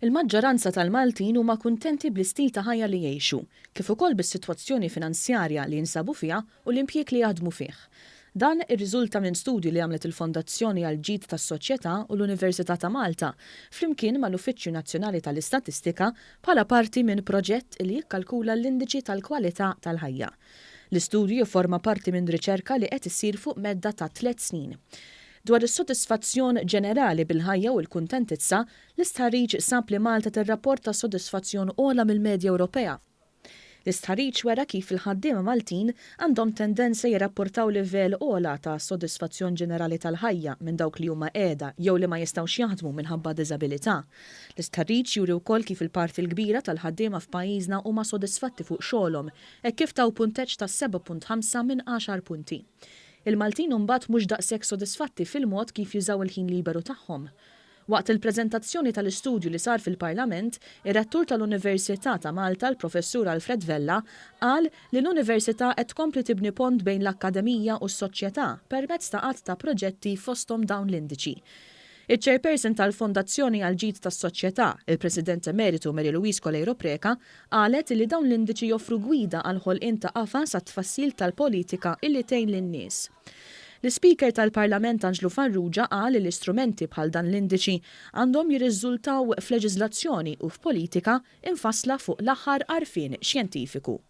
Il-maġġoranza tal-Maltin huma kuntenti bl-istil ta' ħajja li jgħixu, kif ukoll bis-sitwazzjoni finanzjarja li jinsabu fiha u l-impjieg li jaħdmu fih. Dan irriżulta minn studju li għamlet il-Fondazzjoni għall-Ġid tas-Soċjetà u l-Università ta' Malta, flimkien mal-Uffiċċju Nazzjonali tal-Istatistika bħala parti minn proġett li jikkalkula l-Indiċi tal-Kwalità tal-Ħajja. L-istudju jifforma parti minn riċerka li qed issir fuq medda ta' tlett snin. Dwar is-sodisfazzjon ġenerali bil-ħajja u l-kuntentizza, l-istħarriġ sab li Malta tirrapporta sodisfazzjon ogħla mill-medja Ewropea. L-istħarriġ wera kif il-ħaddiema Maltin għandhom tendenza jirrapportaw livell ogħla ta' sodisfazzjon ġenerali tal-ħajja minn dawk li huma qiegħda jew li ma jistgħux jaħdmu minħabba diżabilità. L-istħarriġ juri wkoll kif il-parti l-kbira tal-ħaddiema f'pajjiżna huma sodisfatti fuq xogħolhom hekk kif taw punteġġ ta' 7.5 minn għaxar punti. Il-Maltin imbagħad mhux daqshekk sodisfatti fil-mod kif jużaw il-ħin liberu tagħhom. Waqt il-preżentazzjoni tal-istudju li sar fil-Parlament, ir-Rettur tal-Università ta' Malta l-Professur Alfred Vella qal li l-Università qed tkompli tibni pont bejn l-akkademija u s-soċjetà permezz ta' għadd ta' proġetti fosthom dawn l-indiċi. Iċ-Chairperson tal-Fondazzjoni għall-Ġid tas-Soċjetà, il-President Emeritu Mary Louise Coleiro Preca, qalet illi dawn l-indiċi joffru gwida għall-ħolqien ta' qafas għat-tfassil tal-politika illi tgħin lin-nies. L-Ispeaker tal-Parlament Anġlu Farrugia qal illi strumenti bħal dan l-indiċi għandhom jirriżultaw f'leġiżlazzjoni u f'politika imfassla fuq l-aħħar għarfien xjentifiku.